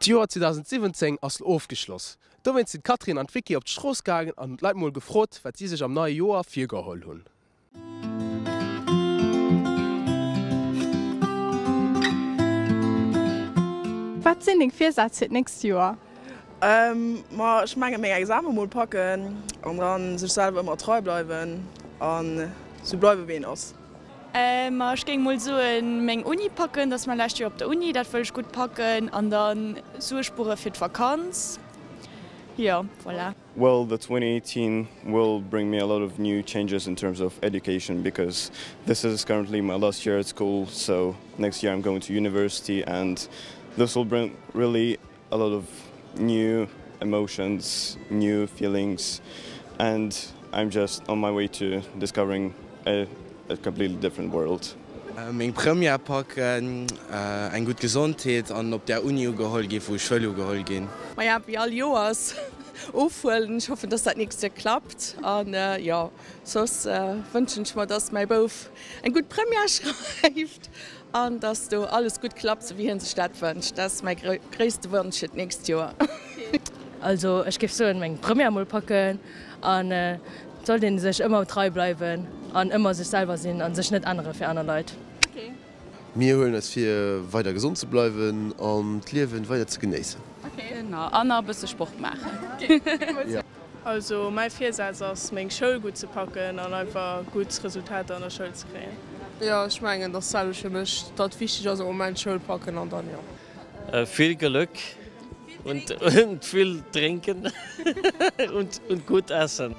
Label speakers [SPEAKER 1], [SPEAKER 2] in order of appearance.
[SPEAKER 1] D'Joer 2017 ass lo ofgeschloss. Dowéinst sinn d'Catherine an d'Vicky op d'Strooss gaangen an hunn d'Leit mol gefrot, wat si sech am neie Joer virgeholl hunn.
[SPEAKER 2] Wat sinn deng Virsätz fir d'nächst Joer?
[SPEAKER 3] Ma ech menge meng Exame mol packen an dann sech selwer ëmmer trei bleiwen an sou bleiwe wéi een ass.
[SPEAKER 4] Ma ech géing mol soen, meng Uni packen, dat ass mäi lescht Joer op der Uni, dat wëll ech gutt packen an dann Sue spuere fir d'Vakanz. Jo, voilà.
[SPEAKER 5] Well the 2018 will bring me a lot of new changes in terms of education because this is currently my last year at school so next year I'm going to university and this will bring really a lot of new emotions, new feelings and I'm just on my way to discovering a a completely different world.
[SPEAKER 6] Meng Première packen, eng gutt Gesondheet an op där Uni ugeholl ginn, wou ech wëll ugeholl ginn.
[SPEAKER 7] Maja, wéi all Joers ofhuelen. Ech hoffen, dass dat nächst Joer klappt. An jo, soss wënschen ech mer, dass mäi Bouf eng gutt Première schreift An dass do alles gutt klappt, sou wéi hien sech dat wënscht. Dat ass mäi gréisste Wonsch fir d'nächst Joer.
[SPEAKER 8] Also ech géif soen, meng Première mol packen an et sollt een sech ëmmer trei bleiwen an ëmmer sech selwer sinn an sech net ännere fir aner Leit.
[SPEAKER 9] Mir huelen eis vir weider gesond ze bleiwen an d'Liewen weider ze genéissen.
[SPEAKER 10] An nach e bësse Sport maachen.
[SPEAKER 11] Also mäi Virsaz ass meng Schoul gutt ze packen an einfach gutt Resultater an der Schoul ze kréien.
[SPEAKER 12] Jo ech mengen dass selwecht fir mech, datt wichteg ass am Moment Schoul packen an dann jo.
[SPEAKER 13] Vill Glück und vill trinken und gut essen.